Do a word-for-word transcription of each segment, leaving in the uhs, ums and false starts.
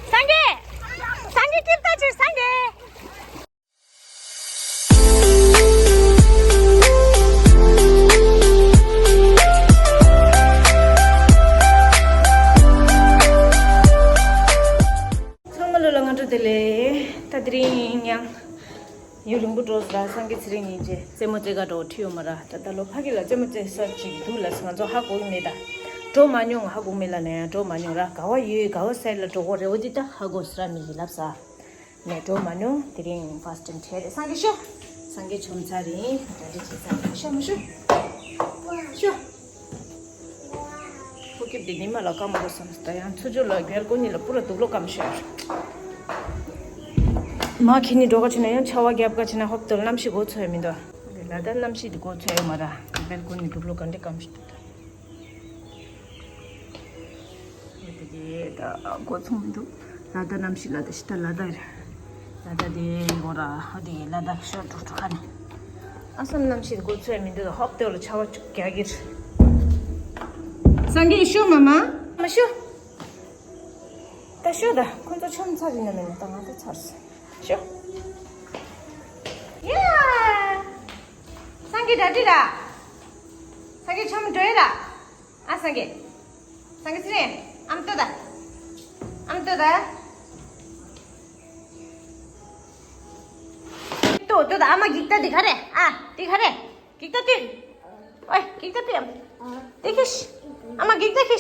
སངས་རྒྱས། སངས་རྒྱས་སྐྱིད་ལྟ་ཅིག་སངས་རྒྱས། ཚང་མ་ལོ་ལ་སྔ་དྲོ་བདེ་ལེགས། ད་དེ་རིང་ཡང་ཡུན་རིང་པོ་འགྲོ་ས་ར། སངས་རྒྱས་ཚེ་རིང་ཉིན་བྱེད་རྩེད་མོ་རྩེ་ག་འགྲོ་ཁྲིད་ཡོད་མ་ར། ད་ད་ལོ་ཕ་གི་ལ་རྩེད་མོ་རྩེ་ས་ཅིག་འདུག་ལ། ང་ཚོ་ཧ་གོ་གི་མེད་ད། འགྲོ་མ་མྱོང་། ཧ་གོ་མེད་ལ་ན་ཡང་འགྲོ་མ་མྱོང་ར། ག་བ་ཡོད་ག་བ་སའི་ལ་འགྲོ་གོ་རེ་བ་འདི་ད་ཧ་གོ་ས་ར་མི་གི་ལབ་ས། ནས་འགྲོ་མ་མྱོང་། དེ་རིང་ཕ་སི་ཊི་ཊེམ་བྱས་རེད། སངས་རྒྱས་ཤོག་སངས་རྒྱས་ཆོམ་ཚ་རིང་གྲ་སྒྲིག་བྱེད་ས་རེད། ཤོག་མ་ཤོག་ཤོག་ཁོ་སྐྱིབས་དེ་ཉི་མ་ལ་སྐམ་དགོས་བསམ་སྟེ། ཡང་ཚུར་ཕྱོགས་ལ་སྒེར་ཀོ་ནི་ལ་པུ་ར་དུག་ལོག་སྐམ་ཤོར། མ་ཁྱེར་ནི་འགྲོ་ག་ཕྱིན་ན་ཡང་ཆར་པ་རྒྱབ་ག་ཕྱིན་ན་ཧོབ་ཏོ་གནམ་གཤིས་གོ་ཚོད་མི་འདུག་ལ་ད་གནམ་གཤིས་དེ་གོ་ཚོད་ཡོད་མ་ར། སྒེར་ཀོ་ནི་དུག་ལོག་ག་འདྲ་སྐམ་ཤོར་འདུག་ད། དེ་དེ་ད་གོ་ཚོད་མི་འདུག་ལ་ད་གནམ་གཤིས་ལ་ད་ཤི་ད་ལ་ད་རེད། ད་ལྟ་དེ་ལོ་ར་ཧ་དེ་ལ་དྭགས་ཤོར་འགྲོ་འགྲོ་ཁ་ནས། ཨ་སམ་གནམ་གཤིས་དགོས་ཚོད་མི་འདུག་ཧོབ་ཏེ་ལ་ཆར་པ་ཅུག་རྒྱག་གི་རེད། སངས་རྒྱས་ཤོ་མ་མ། མ་ཤོ། ད་ཤོ་ད་ཁོ་ཚོ་ཆོམ་ཚར་རེད་ན་མེད་ན་ད་ང་ད་ཚར་སོང་། ཤོ། ཡ། སངས་རྒྱས་ད་འདི་ར། སངས་རྒྱས་ཆོམ་འགྲོ་ཡི་ར། ཨ་སངས་རྒྱས། སངས་རྒྱས་ཚེ་རིང་། ཨམ་ལྟོས་ད། ཨམ་ལྟོས་ད། ལྟོས་ལྟོས་ད། ཨ་མ་འགྱིག་ཐག་འདི་ག་རེ། ཨ་འདི་ག་རེ། འགྱིག་ཐག་ལྟོས། ཨོའི་འགྱིག་ཐག་ལྟོས། ཨམ་འདི་ཁྱེར། ཨ་མ་འགྱིག་ཐག་ཁྱེར།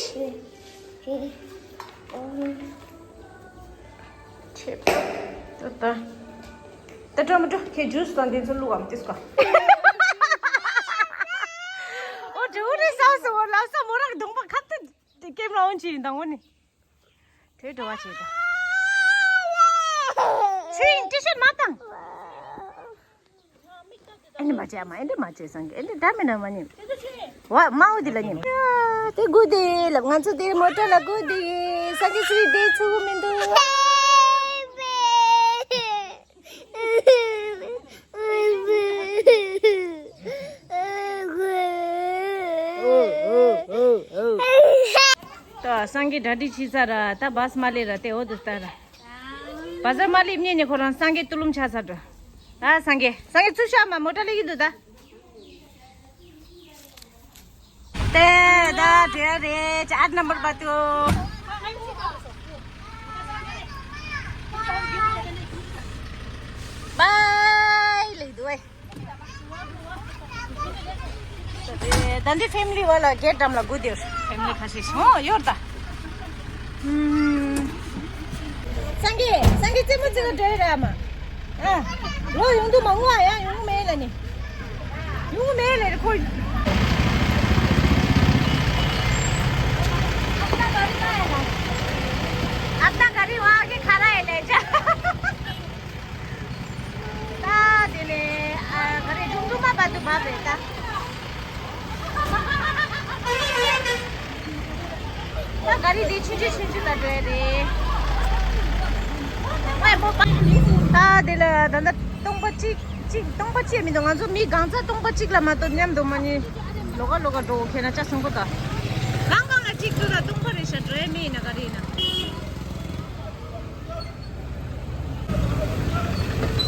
ཆེ། ད་ད། ད་འགྲོ་མི་འགྲོ། ཁྱེད་ཇུས་དང་དེ་ཚོ་བླུག་གམ་ཏིས་ཀ་ཨོ་འགྲོ་རེད་ཟ་སོ་ལབ་ས་མོ་རང་གདོང་པ་ཁ་ཐུག་ཀེམ་ར་འོན་ཅིག་ཡིན་དང་འོ་ནི། དེ་འགྲོ་བ་བྱེད་ད། ཆུ་ཡིན་ཏི་ཤོད་མ་བཏང་། ཨེ་འདི་མ་བྱས་མ་ཨེ་འདི་མ་བྱས་སང་གི་ཨེ་འདི་འདྲ་མི་འདྲ་མ་ཉིན། བ་མ་འོ་འདི་ལ་ཉིན། དེ་དགུ་དེ་ལབ། ང་ཚོ་དེ་མོ་ཊ་ལ་དགུ་དེ་སང་གི་སི་དེ་ཚུགས་མི་འདུག་ད་སང་གི་གྲ་སྒྲིག་བྱས་ཚར་ར། ད་བཱས་མ་སླེབས་ར་དེ་འོ་དུ་ལྟ་ར། བཱ་ཟར་མ་སླེབས་ཉིན་ནས་ཁོ་རང་སང་གི་ཏུ་ལུམ་ཆགས་ཚར་འགྲོ། ད་སང་གི་སང་གི་ཚུར་ཤོག་མ་མོ་ཊ་སླེབས་ཀྱི་འདུག་ད། དེ་ད་དེ་རེད་ཅ་ཨཊ་ནམ་བར་བ་ཏུ། བའི་ལེགས་འདུག་ཨེ། ད་འདི་ཕེ་མི་ལི་བ་ལ་གེ་ཊི་འགྲམ་ལ་སྒུག་བསྡད་ཡོད། ཕེ་མི་ལི་ཁ་ཤས་ཤིག་ཨོ་ཡོད་ད། ཧུམ། སངས་རྒྱས་སངས་རྒྱས་རྩེད་མོ་རྩེ་ག་འགྲོ་ཡི་ར་མ། ཨ། ལོ་ཡོང་དུས་མ་ངུ་ཨ་ཡ་ཡོང་མེད་ལ་ནི། ཡོང་མེད་ལ་རེ་ཁོ། ཨ་ད་ག་རི་བ་གི་ཁ་ར་ཡེ་ལེ་ཅ། ད་དེ་ནས་ཨ་ག་རེ་ཀྲུང་ཀྲུང་མ་བར་དུ་བབས་རེད་ད། ད་ག་རེ་དེ་ཆུང་ཆུང་ཆུང་ཆུང་ལ་འགྲོ་ཡ་རེད། ཨེ་མོ་པ། ད་དེ་ལ་ད་ལྟ་སྟོང་པ་གཅིག་གཅིག་སྟོང་པ་གཅིག་མི་འདུག་ང་ཚོ་མི་གང་ཚ་སྟོང་པ་གཅིག་ལ་མ་གཏོགས་མཉམ་དུ་མ་ཉིན་ལོག་ག་ལོག་ག་འགྲོ་ཁྱེད་ན་ཅག་སོང་གོ་ད། གང་གང་ལ་གཅིག་ཏུ་ད་སྟོང་པ་རེད་ཤག་འགྲོ་ཡ་མི་ཡིན་ན་ག་རེ་ཡིན་ན།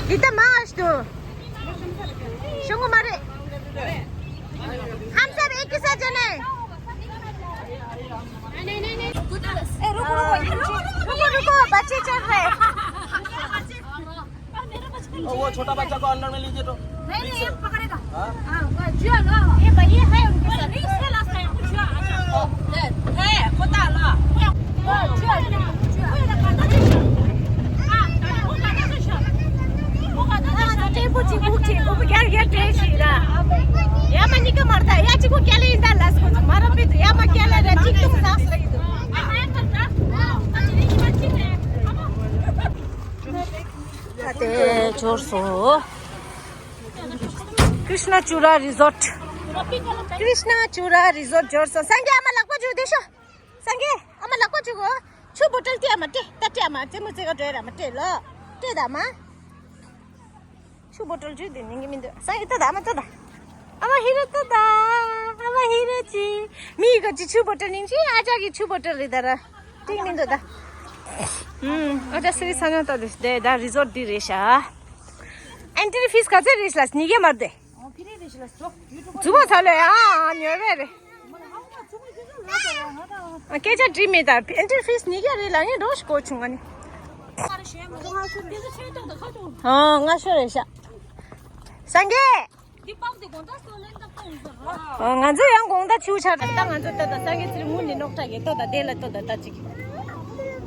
འདི་ལྟ་མང་ང་ཞིག་ཏུ། ཤོང་གོ་མ་རེད། हम सब एक ही साथ जाना है। ए, रुको, रुको, रुको, रुको, बच्चे चढ़ रहे हैं। वो छोटा बच्चा को अंदर में लीजिए तो। नहीं, नहीं, ये पकड़ेगा। हाँ? हाँ, वो जो लो। ये भाई, ये है उनके साथ। नहीं, इसके लास्ट है, कुछ है, अच्छा। ओ, है, है, पता ला। वो जो लो। ད་དེ་འབྱོར་སོང་། ཀྲིཤ་ན་ཅུ་ར་རི་ཟོཊ། ཀྲིཤ་ན་ཅུ་ར་རི་ཟོཊ་འབྱོར་སོང་། སངས་རྒྱས་ཨ་མ་ལག་པ་འཇུ་བསྡད་ཤོག་སངས་རྒྱས་ཨ་མ་ལག་པ་འཇུ་གོ་ཆུ་བོ་ཊལ་སྟེར་ཨ་མ་སྟེར་ད་སྟེར་ཨ་མ་རྩེད་མོ་རྩེ་ག་འགྲོ་ཡ་ར་མ་སྟེར་ལོ། སྟེར་ད་མ། ཆུ་བོ་ཊལ་འཇུ་བསྡད་ཉན་གི་མི་འདུག་སངས་རྒྱས་ལྟ་ད་ཨ་མ་ལྟ་ད། ཨ་མ་ཧི་རོ་ལྟ་ད། ཨ་མ་ཧི་རོ་ཅི། མི་ག་ཅི་ཆུ་བོ་ཊལ་ཉན་ཅི་ཨ་ཅག་གི་ཆུ་བོ་ཊལ་རེད་ད་ར། ཏིག་མི་འདུག་ད། ཨུམ། ཨ་ཅག་སི་རི་ས་ཉོ་ཏོ་དེ་དེ་ད་རི་ཟོར་འདི་རེད་ཤག་ཨན་ཊི་ཕིས་ག་ཚོད་རེད་ཤག་ཉིས་བརྒྱ་མ་རེད་དེ། ཛུ་བ་ཚ་ལོས་ཨ་ཉོ་བས་རེད། སྐད་ཆ་དྲིས་མེད་ད། ཨན་ཊི་ཕིས་ཉིས་བརྒྱ་རེད་ལ་ངས་འགྲོ་ཞིག་གོ་བྱུང་ང་ནི། ཨོ་ང་ཤོར་རེད་ཤག་སངས་རྒྱས། འདི་པགས་དེ་དགོང་དག་སོ་ལེན་ད་ཁོང་ཟེར་ར། ང་ཚོ་ཡང་དགོང་དག་ཆུ་ཆར་ད་ང་ཚོ་ལྟ་ད་སངས་རྒྱས་ཚེ་རིང་ངུ་ནི་ནོག་ཁྲ་གི་ལྟོ་ད་དེ་ལ་ལྟོ་ད་ད་ཅིག་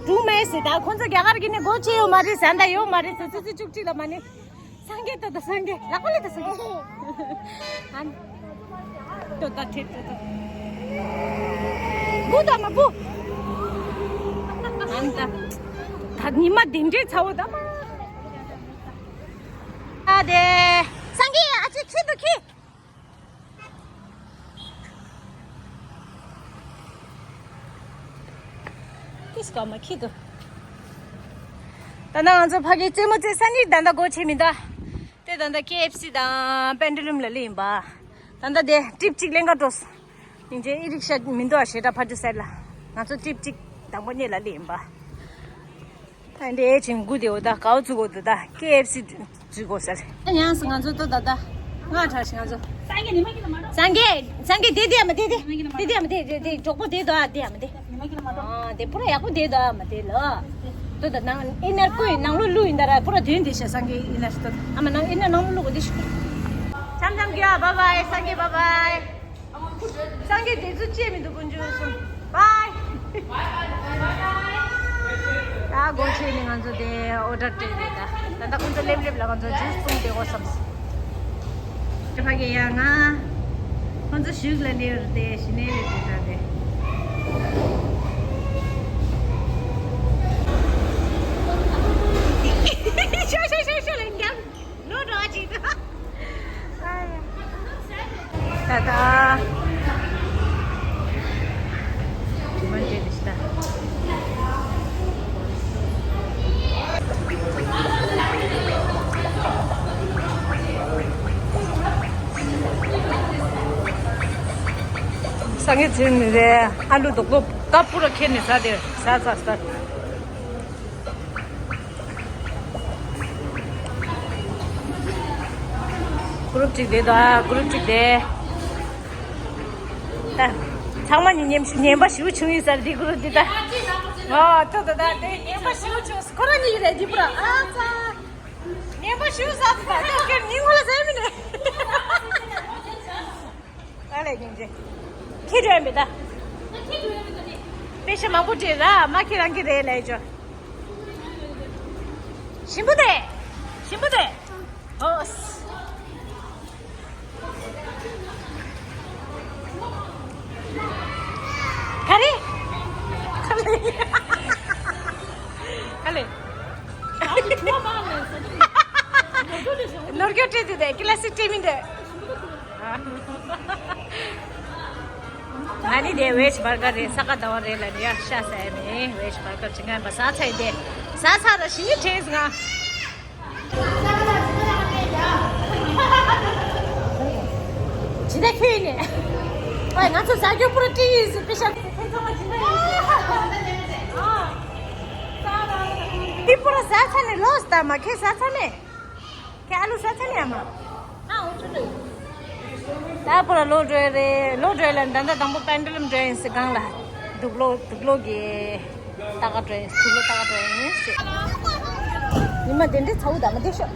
དུ་མེད་སི་ད་ཁོང་ཚོ་རྒྱ་གར་གི་ནི་སྒོ་ཕྱེ་ཡོད་མ་རེད་ཟ་འདྲ་ཡོད་མ་རེད་ཚོ་ཙི་ཙི་ཅུག་ཅིག་ལ་མ་ནི་སངས་རྒྱས་ལྟོ་ད་སངས་རྒྱས་ལ་ཁོ་ལ་ད་སངས་རྒྱས་ཨན་ལྟོ་ད་ཁྲེ་ལྟོ་ད་བུ་ད་མ་བུ་ཨན་ད་ད་ཉི་མ་དེ་འདྲའི་ཚ་བོ་ད་མ། ཨ་དེ། སངས་རྒྱས་ཨ་ཅེ་ཁྱི་འདུག་ཁྱི། ཁྱི་སྐམ་མ་ཁྱི་འདུག་ད་ནང་ང་ཚོ་ཕ་གི་རྩེད་མོ་རྩེ་ས་ནི་ད་ལྟ་སྒོ་ཕྱེ་མི་འདུག་དེ་ད་ལྟ་ཀེ་ཨེཕ་སི་དང་པེན་ཌུ་ལམ་ལ་སླེབས་ཡིན་པ། ད་ལྟ་དེ་ཊིབ་གཅིག་ལེན་ག་འགྲོ། སྙིང་རྗེ་ཨི་རིག་ཤ་མི་འདུག་ཨ་ཞེ་དྲག་ཕར་འགྲོ་ཟེར་ལ། ང་ཚོ་ཊིབ་གཅིག་དང་པོ་གཉིས་ལ་སླེབས་ཡིན་པ། ད་འདྲའི་ཅིང་སྒུག་བསྡད་འོ་ད་གའུ་བཙུགས་འོ་འདུག་ད་ཀེ་ཨེཕ་སི་བཙུགས་འོ་ཟེར། ཡང་སི་ང་ཚོ་ལྟོ་ད་ད་ང་དྲག་ཤི་ང་ཚོ། སངས་རྒྱས་སངས་རྒྱས་སངས་རྒྱས་དེ་དེ་མ་དེ་དེ་དེ་དེ་མ་དེ་དེ་གྲོགས་པོ་དེ་དོ་ཨ་དེ་མ་དེ། ཨ་དེ་པུ་ར་ཡག་པོ་དེ་དོ་ཨ་མ་དེ་ལོ། ལྟོ་ད་ནང་ཨི་ནར་ཀོ་ཡི་ནང་ལོ་ལུ་ཡིན་ད་ར་པུ་ར་དོན་དེ་ཤ་སངས་རྒྱས་ཨི་ནར་ལྟོ་ཨ་མ་ནང་ཨི་ནར་ནང་ལོ་ལུ་གོ་དེ་ཤི། འཆམ་འཆམ་གྱི་ཨ་བ་བའི་སངས་རྒྱས་བ་བའི། སངས་རྒྱས་དེ་ཚོ་བཅད་མི་འདུག་དཀོན་མཆོག་གསུམ། བའི། ད་སྒོ་ཕྱེ་ནས་ང་ཚོ་དེ་ཨོ་ཌར་སྤྲད་རེད་ད། ད་ལྟ་ཁོང་ཚོ་སླེབས་སླེབས་ལ་ང་ཚོ་ཇུས་འཐུང་བསྡད་དགོས་བསམས། ཅི་ཕ་གི་ཡ་ང་། ཁོང་ཚོ་བཞུགས་ལ་སླེབས་རེད་དེ་ཞི་ནས་རེད་དེ་ད་དེ། ཤོ་ཤོ་ཤོ་ཤོ་ལ་འགྱམ། ལོ་འགྲོ་ཅིག་ད། ད་ད། མ་འདྲེ་དེ་ཤི་ད། སངས་རྒྱས་ཚེ་རིང་ནི་རེད། ཨ་ལུ་རྡོག་རྡོག་ད་པུ་ར་ཁྱེར་ནས་ཟ་དེ་ཟ་ཟ་ཟ། གུ་རུབ་ཅིག་དེ་དང་གུ་རུབ་ཅིག་དེ། ད། ཚང་མ་ཉི་ཉན་ཉན་པ་ཞིག་བྱུང་ཡིན་ས་རེད་གུ་རུབ་འདི་ད། ཨ་ཏོ་ད་ད་དེ་ཉན་པ་ཞིག་བྱུང་ཁོ་རང་གཉིས་རེད་འདི་པུ་ར་ཨ་ཙ། ཉན་པ་ཞིག་ཟ་འདི་ད་ཏོ་ཁྱེད་ཉིན་ངོ་ལ་ཟ་མི་ནས། ཨ་ལས་ཉིན་རྗེ། ཁྱི་འགྲོ་ཡ་མེད་ད། པེ་ཤ་མང་པོ་སྤྲད་ར་མ་ཁྱེད་རང་གི་རེད་ལས་ཅོ། ཞིམ་པོ་དེ། ཞིམ་པོ་དེ། ཨོ། ག་རེ། ག་ལེ། ག་ལེ། ནོར་སྐྱོ་སྤྲད་དུས་དེ་ཀི་ལ་སི་སྤྲད་མི་འདོད། ང་ནི་དེ་ཝེཇ་བར་གར་རེད། ས་ག་ཟླ་བ་རེད་ལ་ནི་ཡ་ཤ་ཟ་ཡ་མེད། ཝེཇ་བར་གར་ཅི་ང་པ་ཟ་ཚ་ཡི་དེ་ཟ་ཚ་ར་ཞི་ཡི་བྲེས་ང་། ཇི་ལྟར་ཁྱོད་ཡིན་ནས། ཨོ་ང་ཚོ་ཟ་རྒྱུ་པུ་ར་ཏི་ཡིན་ཟེར་པེ་ཤ། འདི་པུ་ར་ཟ་ཚ་ནས་ལོས་ད་མ་ཁྱེད་ཟ་ཚ་མེད། ཁྱེད་ཨ་ལུ་ས་ཆ་ནས་ཨ་མ། ཨ་འོ་ཆུ་ལུ། ད་པོ་ལ་ལོ་འགྲོ་ཡ་རེད། ལོ་འགྲོ་ཡ་ལ་ད་ལྟ་དང་པོ་པན་ཌུ་ལམ་འགྲོ་ཡིན་སི་སྒང་ལ། དུག་ལོག་དུག་ལོག་གི། ལྟ་ག་འགྲོ་ཡིན་དུག་ལོག་ལྟ་ག་འགྲོ་ཡིན་སི། ཉི་མ་དེ་འདྲའི་ཚ་བོ་ད་མ་བསྡད་ཤོག་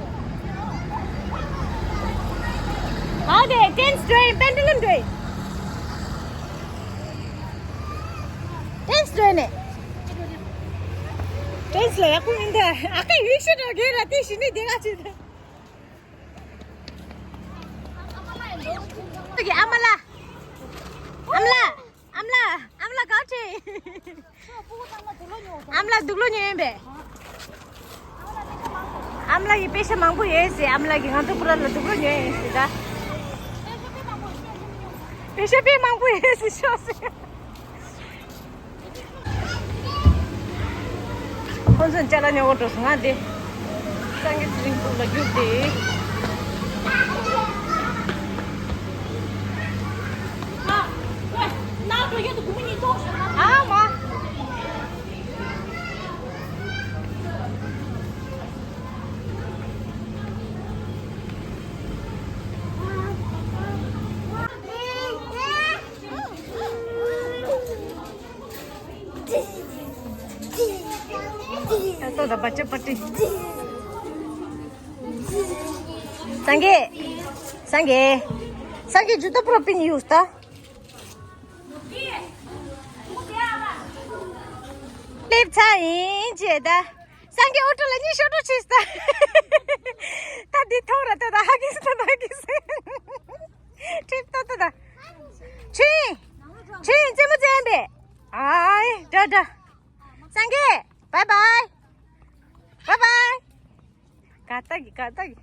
ཨ་དེ་ཏེན་སི་འགྲོ་ཡིན་པན་ཌུ་ལམ་འགྲོ་ཡིན། ཏེན་སི་འགྲོ་ཡིན་ནས། ཏེན་སི་ལ་ཡག་པོ་མིན་འདུག་ཨ་ཁ་ཡུལ་ཤོད་འགྲོ་གེ་ར་དེ་ཞི་ནི་དེ་ག་ཅི་དེ། ཨ་མ་ལགས། ཨ་མ་ལགས། ཨ་མ་ལགས། ཨ་མ་ལགས། ཨ་མ་ལགས་ག་ཅི། ཨ་མ་ལགས་དུག་ལོག་ཉོས་ཡིན་པས། ཨ་མ་ལགས་ཀྱི་པེ་ཤ་མང་པོ་ཡོད་ཟེར། ཨ་མ་ལགས་ཀྱིས་ང་ཚོ་པུ་ར་ལ་དུག་ལོག་ཉོས་ཡིན་ཟེར་ད། པེ་ཤ་དཔེ་མང་པོ་ཡོད་ཟེར་ཤོག་ཟེར། ཁོང་ཚོས་ཅ་ལག་ཉོ་གི་འགྲོ་སོང་ང་དེ། སངས་རྒྱས་ཚེ་རིང་ཕུག་ལ་རྒྱུགས་ཏེ། ཨ་མ། ད་བ་ཅ་པ་ཏི། སངས་རྒྱས། སངས་རྒྱས། སངས་རྒྱས་ཇུ་ཏ་པུ་རོ་པིན་ཡུས་ཏ། སླེབས་ཚར་ཡིན་ཅེས་ད། སངས་རྒྱས་ཨོ་ཊོ་ལ་གཉིད་ཤོར་འགྲོ་ཆེས་ད། ད་འདི་མཐོང་ར་ད་ད་ཧ་གིས་ད་ད་ཧ་གིས། ཁྲིད་ཏོ་ཏོ་ད། ཆུ་ཡིན། ཆུ་ཡིན་རྩེད་མོ་རྩེ་ཡིན་པས། ཨའི་འདྲ་འདྲ། སངས་རྒྱས། བའི་བའི། བའི་བའི། ག་ད་གི་ག་ད་གི།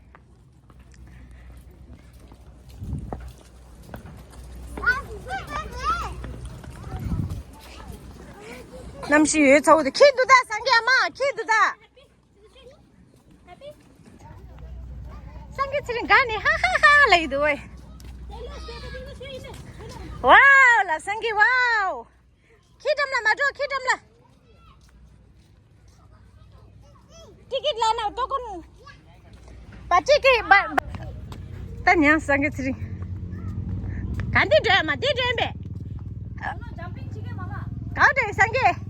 གནམ་གཤིས་ཡོད་ཚ་བོ་དེ་ཁྱི་འདུག་ད། སངས་རྒྱས་ཨ་མ་ཁྱི་འདུག་ད། སངས་རྒྱས་ཚེ་རིང་ག་ནས་ཧ་ཧ་ཧ་ལབ་ཀྱི་འདུག་ཝེ། ཝའོ་ལ་སངས་རྒྱས་ཝའོ། ཁྱི་འགྲམ་ལ་མ་འགྲོ་ཁྱི་འགྲམ་ལ། ཊི་ཀེ་ཊི་ལ་ན་ཏོ་ཀོན། པ་ཊི་ཀེ་པ། ད་ཉང་སངས་རྒྱས་ཚེ་རིང་། ག་འདི་འགྲོ་ཡ་མ་འདི་འགྲོ་ཡིན་པས། ག་འདྲ་སངས་རྒྱས།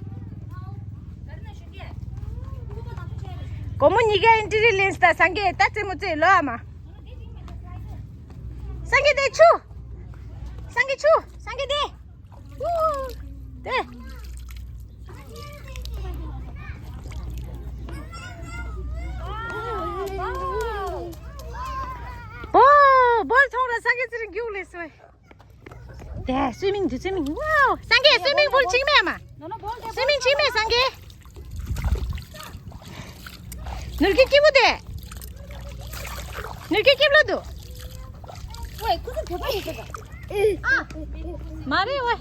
སྒོར་མོ་ཉིས་བརྒྱ་ཨེན་ཊི་རི་ལེན་སྟ་སངས་རྒྱས་ད་རྩེད་མོ་རྩེ་ལོ་ཨ་མ། སངས་རྒྱས་དེ་ཆུ། སངས་རྒྱས་ཆུ་སངས་རྒྱས་དེ། དེ། ཨོ། བོལ་ཐོང་ར་སངས་རྒྱས་ཚེ་རིང་རྒྱུགས་ལས་སོ། དེ་སུའི་མིང་དུ་སུའི་མིང་། ཝའོ། སངས་རྒྱས་སུའི་མིང་བོལ་ཆིག་མེད་མ། སུའི་མིང་ཆིག་མེད་སངས་རྒྱས། ནོར་གྱི་སྐྱིད་པོ་དེ། ནོར་གྱི་སྐྱིད་པོ་འདུག་ཝེ་ཁོ་ཚོ་བོད་པ་ཡིན་ཟེར་ག་མ་རེད་ཝེ།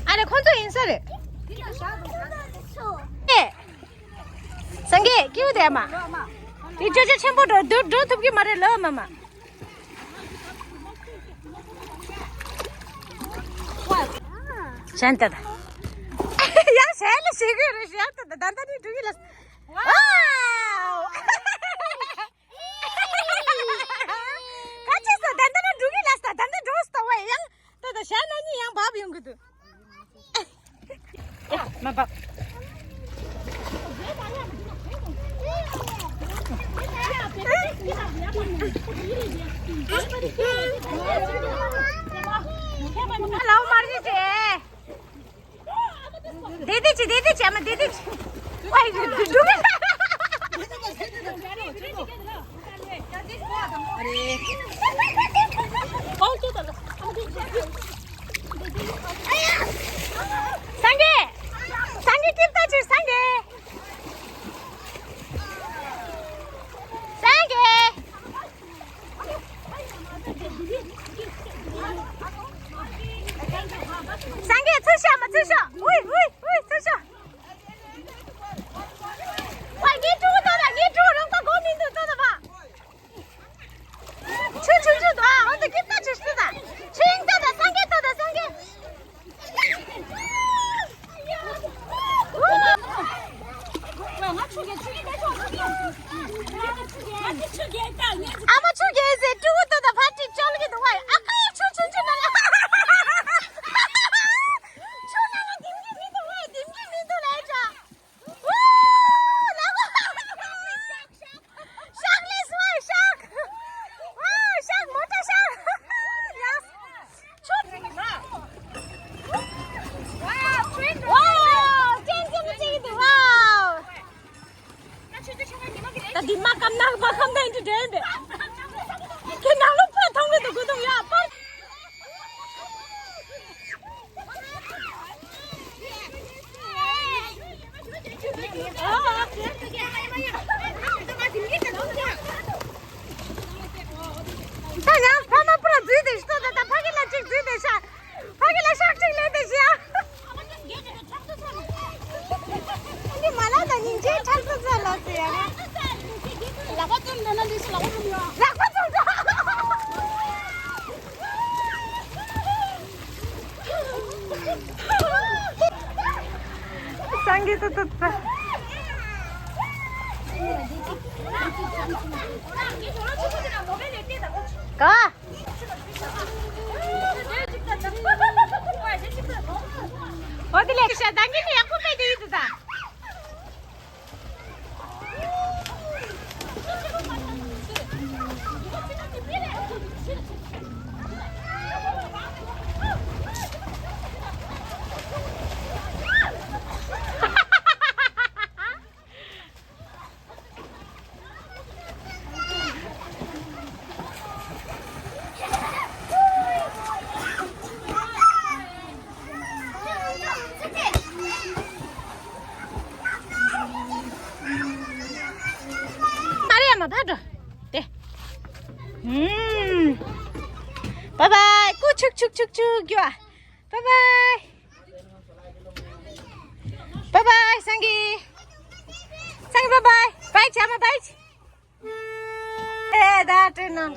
ཨ་རེ་ཁོ་ཚོ་ཡིན་ས་རེད། ཨེ། སངས་རྒྱས་སྐྱིད་པོ་དེ་མ། དེ་ཅོ་ཅོ་ཆེན་པོ་འགྲོ་འགྲོ་འགྲོ་ཐུབ་ཀྱི་མ་རེད་ལོ་མ་མ། གཞན་ད་ད། ཡང་གཞན་ལ་ཞེ་གི་རེད་གཞན་ད་ད་ད་ད་ནི་འགྲོ་གི་ལ། ཝའོ། ག་ཅི་ས་ད་ད་ན་འགྲོ་གི་ལ་ས་ད་ད་འགྲོ་ས་ད་ཝ་ཡང་ད་ད་གཞན་ན་ནི་ཡང་བབ་ཡོང་གི་འདུག་མ་བབ། ལའོ་མར་ཇི་ཅེ། དེ་དེ་ཅི་དེ་དེ་ཅི་ཨ་མ་དེ་དེ་ཅི། ཝའི་འགྲོ་གི་སངས་རྒྱས། སངས་རྒྱས་ཀིབ་ཏ་ཅིག་སངས་རྒྱས། སངས་རྒྱས། སངས་རྒྱས་ཚུར་ཤོག་མ་ཚུར་ཤོག་ཝུའི་ཝུའི་ཝུའི་ཚུར་ཤོག་ཝའི་ངའི་ཕྲུ་གུ་ཏོ་ད་ངའི་ཕྲུ་གུ་རོགས་པ་གོ་མི་འདུག་ཏོ་ད་བ། ཆུ་ཆུ་ཆུ་དོ་ཨ་འོ་དེ་ཀིབ་ཏ་ཆུ་ཆུ་ད། ཆུ་ཡིན་ཏོ་ད་སངས་རྒྱས་ཏོ་ད་སངས་རྒྱས། ཨ་མ་ཆུ་རྒྱས་ཟེར་ཕྲུ་གུ་ཏོ་ད་ཕ་ཏི་ཅོལ་གི་འདུག་བ་ཨ་ཁ་ཡ་ཆུ་ཆུ་ཆུ་ན་ལ། ཆུ་ན་ལ་ལྡིམ་གི་མི་འདུག་བ་ལྡིམ་གི་མི་འདུག་ལ་ཨེ་ཅག་ཤག་ལས་སུ་ཤག་ཨ་ཤག་མོ་ཊ་ཤག་ཡ། ཆུ། ཝའོ། ཅན་ཅན་ཅན་དུ་ཝའོ། ད་འདི་མ་ཀམ་ནག་མ་ཀམ་ད་ཨིན་དུ་དྲན་པས། ཁྱེད་ནང་ལོ་ཕ་ཐོང་གི་འདུག་གོ་འདུག་ཡ་པར། ད་ཡང་ཕ་མ་པུ་ར་འཛུལ་ཏེ་ཤི་ཏོ་ད་ད་ཕ་གི་ལ་གཅིག་འཛུལ་ཏེ་ཤ། ཕ་གི་ལ་ཤག་གཅིག་ལེན་ཏེ་ཤ། འདི་མ་ལ་ད་ཉིན་རྗེས་ཁྲག་ཚ་ཚ་ལ་ཟེར་ཡ་ན། ལག་པ་བཙུམ་འདོད་ན་འདི་ཤི་ལག་པ་བཙུམ་ཡོད། ལག་པ་བཙུམ་ཚ། སངས་རྒྱས་ཏུ་ཏུ་ཏུ། ག་འོ་དེ་ལས་ཤ་ད་ངས་ནི་ཡག་པོ་སྤེལ་དེ་ཡིན་དུ་ད། ཅུག་ཅུག་གྱོ། Bye bye. Bye bye སངས་རྒྱས། སངས་རྒྱས་bye bye. Bye བྱ་མ་bye. ཨེ་ད་དྲན་ན།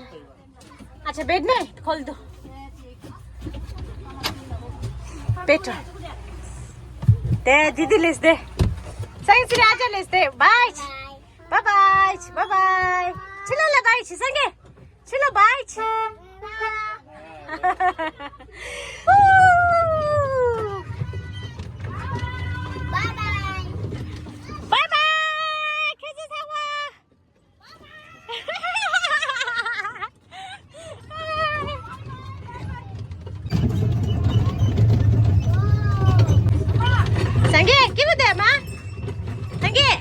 ཨ་ཆ་བེད་ནས་ཁོལ་དོ། བེད་དྲ། དེ་དི་དི་ལེས་དེ། སངས་རྒྱས་ཨ་ཅག་ལེས་དེ་bye. Bye bye. Bye bye. ཕྱི་ལ་ལ་bye བྱེད་སངས་རྒྱས། ཕྱི་ལ་bye བྱེད། Bye bye. Bye bye. ཁྱེད་ཚོ་ཚང་མ། སངས་རྒྱས་སྐྱིད་པོ་བསྡད་མ། སངས་རྒྱས་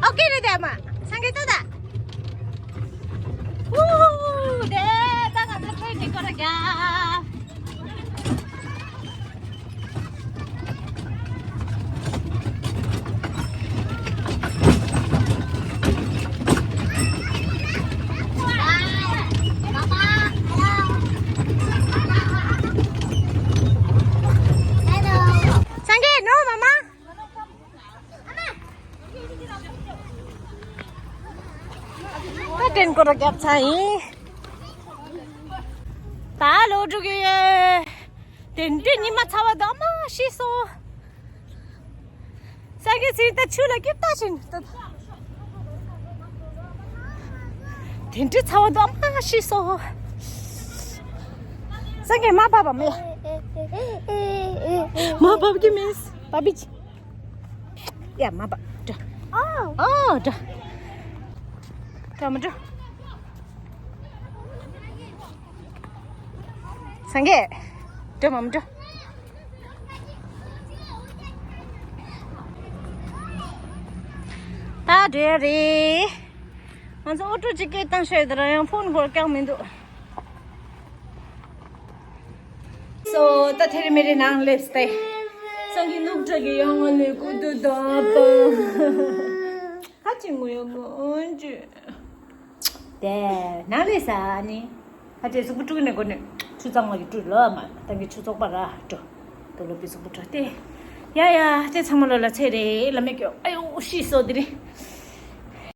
ཨོ་ཀེ་རེད་བསྡད་མ། སངས་རྒྱས་ལྟ་ད། ཝུ་ཧུ། དེ་ད་ང་ཚོ་ཁྲོད་ཀྱི་སྐོར་རྒྱག་སངས་རྒྱས་ནོ་མ་མ། ད་དྲན་སྐོར་རྒྱབ་ཚར་ཡིན། ད་ལོ་དྲུག་གི་ཡོད། དེ་འདྲའི་ཉི་མ་ཚ་བ་དུ་མ་ཤི་སོང་། སངས་རྒྱས་ཚེ་རིང་ད་ཆུ་ལ་སྐྱིབས་ད་ཕྱིན་ད། དེ་འདྲའི་ཚ་བ་དུ་མ་ཤི་སོང་། སངས་རྒྱས་མ་བབ་པ་མེད། མ་བབ་ཀྱི་མེད། བབ་པི་ཅི། ཡ་མ་བབ་འགྲོ། ཨོ་འགྲོ། འགྲོ་མི་འགྲོ། སངས་རྒྱས། འགྲོ་མ་མི་འགྲོ། ད་འགྲོ་ཡ་རེད། ང་ཚོ་ཨོ་ཊོ་གཅིག་སྐད་བཏང་ཤོད་དེ་ར་ཡང་ཕོན་སྐོར་བཀྱག་མི་འདུག་སོ་ད་ཐེ་རེ་མེ་རེ་ནང་སླེབས་ཏེ། སངས་རྒྱས་ནུབ་བྲག་གི་ཡང་ང་ལས་ཀུ་དུ་ད་པ། ཁ་ཅིག་ངུ་ཡ་ངུ་འཇུ། དེ་ནང་ལས་ས་ནི། ཧ་ཅེ་གཟུགས་པོ་བཀྲུས་ནས་གོ་ནས་ཆུ་གཙང་མ་གི་བཀྲུས་ལོ་མ་ཏང་གི་ཆུ་བཙོག་པ་ར་འགྲོ། དུ་ལོ་པི་གཟུགས་པོ་བཀྲུས་ཏེ། ཡ་ཡ་ཧ་ཅེ་ཚང་མ་ལོ་ལ་ཚེ་རེ་ལ་མེ་ཀྱོ་ཨ་ཡོ་ཤི་སོ་དི་རི།